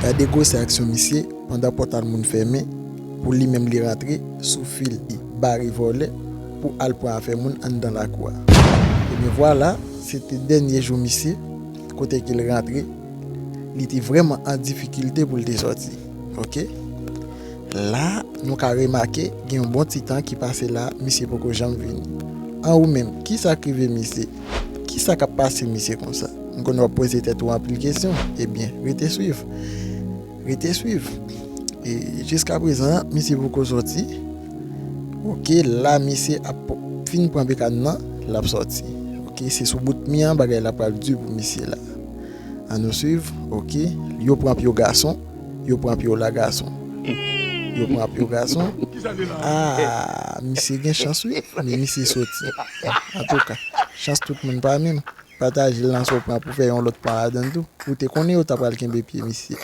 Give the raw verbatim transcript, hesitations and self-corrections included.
Gade gwosè aksyon misye, pandan pòt al moun fèmen, pou li menm li rantre sou fil li bare vòlè pou al pran afè moun anndan lakou a. Ebyen vwala, se te dènye jou misye, kote ke l rantre, li te vrèman an difikilte pou l te sòti. Oke? La, nou ka remake gen yon bon ti tan ki pase la, misye poko janm vini. An ou menm, kisa k rive misye? Kisa k ap pase misye konsa? M konnen w ap poze tèt ou anpil kesyon. Ebyen, rete swiv. Rete swiv. E jiska prezan, misye poko sòti. Oke, la misye ap fin pran bekàn nan, l ap sòti. Oke, se sou bout mi an bagay la pral di pou misye la. Ann nou swiv, oke. Yo pran pye w gason, yo pran pye w la gason. Yo pran pye w gason. Ah, misye gen chans wi, men misye soti. Antouka, chans tout moun pa menm. Pataje l nan sa w pran pou fè yon lòt pran ladan l tou. Ou te konnen yo ta pral kenbe pye misye.